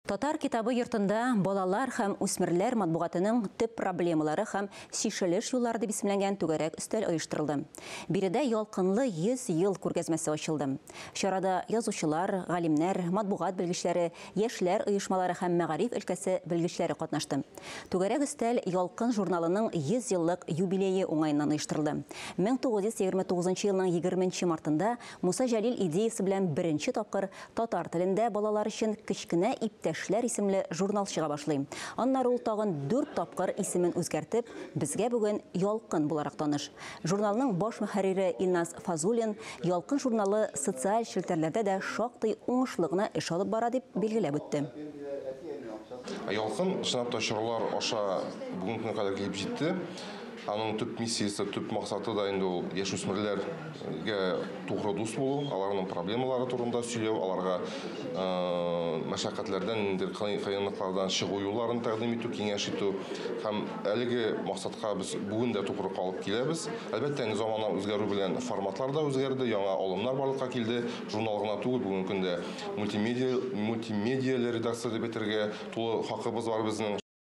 Татар китабы йортында балалар һәм үсмерләр матбугатының төп проблемалары һәм чишелеш юллары дип исемләнгән түгәрәк өстәл оештырылды. Биредә Ялкынлы 100 ел күргәзмәсе ачылды. Чарада язучылар, галимнәр, матбугат белгечләре, яшьләр оешмалары һәм мәгариф өлкәсе белгечләре катнашты. Түгәрәк өстәл Ялкын журналының 100 еллык юбилее уңаеннан оештырылды. 1929 елның 20 мартында Муса Җәлил идеясе белән беренче тапкыр татар телендә балалар өчен Кечкенә иптәшләр исемле журнал чыга башлый. Аннары ул тагын 4 тапкыр исемен үзгәртеп, безгә бүген Ялкын буларак таныш. Журналның баш мөхәррире Илназ Фазуллин Ялкын журналы социаль челтәрләрдә дә шактый уңышлы гына эш алып бара дип билгеләп үтте. Ялкын чынлап та чорлар аша бүгенге көнгә кадәр килеп җитте. Аның төп миссиясе, төп максаты да инде ул яшүсмерләргә тугры дус булу, аларның проблемалары турында сөйләү, аларга мәшәкатьләрдән, ниндидер кыенлыклардан чыгу юлларын тәкъдим итү, киңәш итү. Һәм әлеге максатка без бүген дә тугры калып киләбез. Әлбәттә, инде замана үзгәрү белән форматлар да үзгәрде, яңа алымнар барлыкка килде. Журнал гына түгел, бүгенге көндә мультимедиа, мультимедияле редакция дип әйтергә тулы хакыбыз бар безнең.